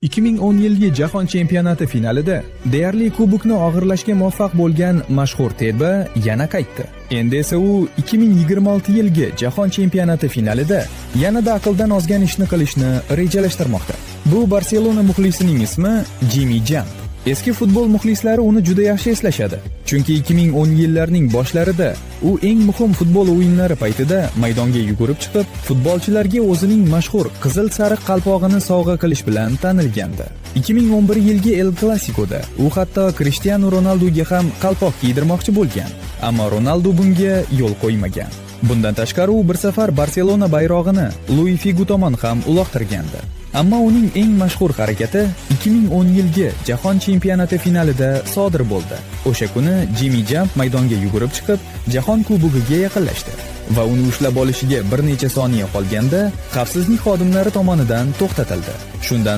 2010 yilgi Jahon chempionati finalida deyarli kubokni o'g'irlashga muvaffaq bo'lgan mashhur telba yana qaytdi. Endi esa u 2026 yilgi Jahon chempionati finalida yanada aqldan ozgan ishni qilishni rejalashtirmoqda. Bu Barselona muxlisining ismi Jimmy Jump. Eski futbol muxlislari uni juda yaxshi eslashadi. Chunki 2010 yillarning boshlarida u eng muhim futbol o'yinlari paytida maydonga yugurib chiqib, futbolchilarga o'zining mashhur qizil sariq qalpog'ini sovg'a qilish bilan tanilgandi. 2011 yilgi El Clasicoda u hatto Cristiano Ronalduga ham qalpoq kiydirmoqchi bo'lgan, ammo Ronaldu bunga yo'l qo'ymagan. Bundan tashqari, u bir safar Barselona bayrog'ini Lui Figu tomon ham uloqtirgandi. Ammo uning eng mashhur harakati 2010 yilgi Jahon chempionati finalida sodir bo'ldi. O'sha kuni Jimmy Jump maydonga yugurib chiqib, Jahon kubogiga yaqinlashdi va uni ushlab olishiga bir necha soniya qolganda xavfsizlik xodimlari tomonidan to'xtatildi. Shundan